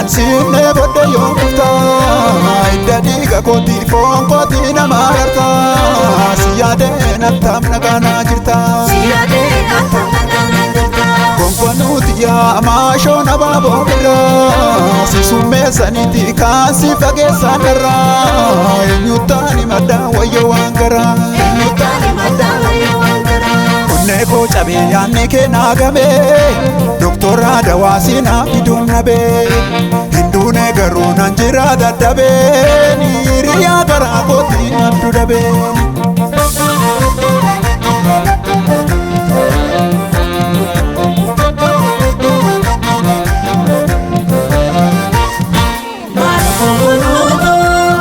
Yaan sinne bodde yoo kuftaa idda dhiiga kooti foon kooti nama gartaa si yaadeen attam nagaanaa jirta. Si yaadeen attam nagaanaa jirta. Konkonuuti yaa maashoon abaaboo birraa si summeessaniiti kaan si fageessaan irraa eenyuttaani maddaa wayyoo waan garaa. Eenyuttaani maddaa wayyoo waan garaa. Onnee koo cabee yaadni kee naa gamee doktora dawaa siinaa fiduun nabee hinduunee garuu nan jira daddabee hiriyaa garaa kootii addu dabee.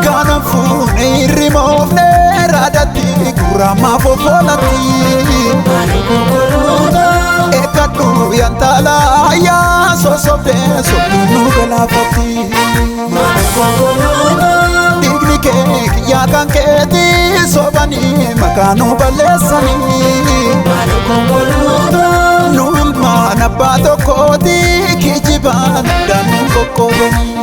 Kanan fuunee hirrimoofnee raadatti gurraamaa fofoolatti. Eeggadhu yantaala yaa sosobdee sobduu nu galaafatti. Dhiigni kee kiyyaa kan keetii sobanii maqaa nu balleessanii. Nu ilmaan abbaa tokkooti kijibaan addaan qoqqoodanii.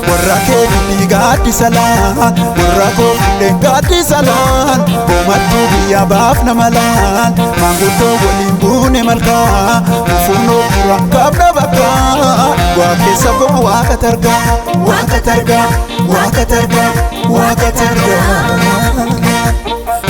Warra kee fidii gaaddisa laan warra koo fidee gaaddisa laan hoomattuu biyya baafna malaan maanguddoo waliin buune malkaa fuunoo dura qabna bakkaa waa keessa koo waaqa targaa waaqa targaa waaqa targaa waaqa targaa.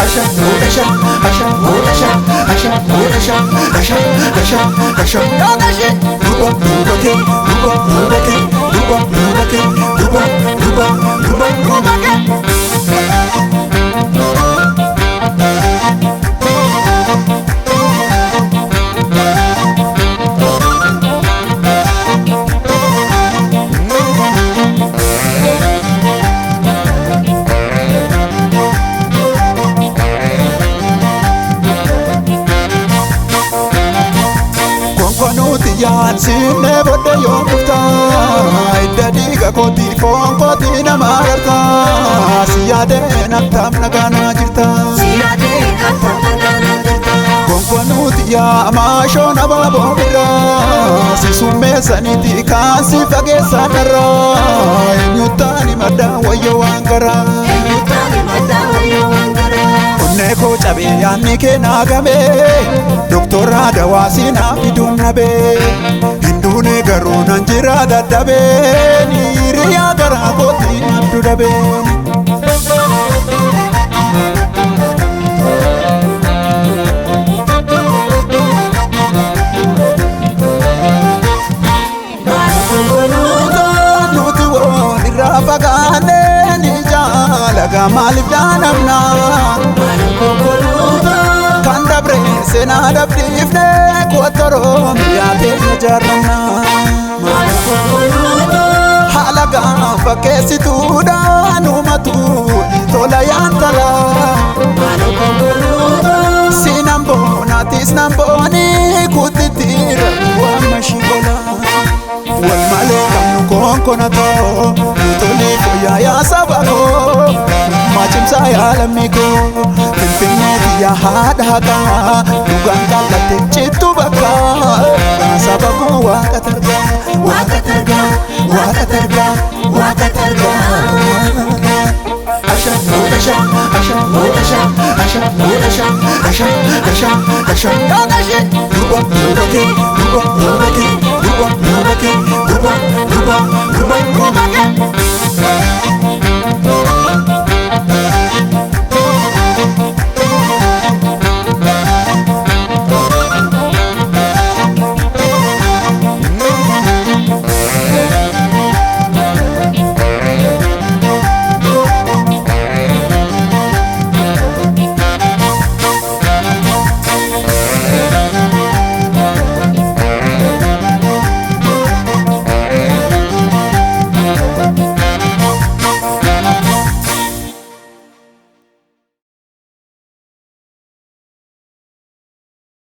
Asha asha asha asha asha asha asha asha asha asha duba duba ke duba duba ke duba duba ke duba duba duba duba ke. Konkonuuti yaan sinne bodde yoo kuftaa idda dhiiga kooti foon kooti nama gartaa si yaadeen attam nagaanaa jirta. Si yaadeen attam nagaanaa jirta. Konkonuuti yaa maashoon abaaboo birraa si summeessaniiti kaan si fageessaan irraa eenyuttaani maddaa wayyoo waan garaa. Eenyuttaani maddaa wayyoo waan garaa. Onnee koo cabee yaadni kee naa gamee doktora dawaa siinaa fiduun nabee hinduunee garuu nan jira daddabee hiriyaa garaa kootii addu dabee. Nuti walirraa fagaannee ni jaalaga maaliif dhaanamnaa? Kan dabre seenaa dabdiifnee kottoroo biyyaa teenya jaarramnaa. Haala gaafa keessituudhaan uumatu tola yaantala. Siinaan boonaatis naan boonii kuttitti rakkoo amma shibola. Wal malee qabnu konkonatoo nuutolii fooyyaa yaa saba koo maacimsaa yaa lammii koo finfinnee biyya haadha haqaa dhugaan qal'atte cittu bakkaa yaa saba koo waaqa targaa waaqa targaa waaqa targaa waaqa targaa. Asha asha asha asha asha asha asha asha asha asha duba duba ke duba duba ke duba duba ke duba duba duba duba ke.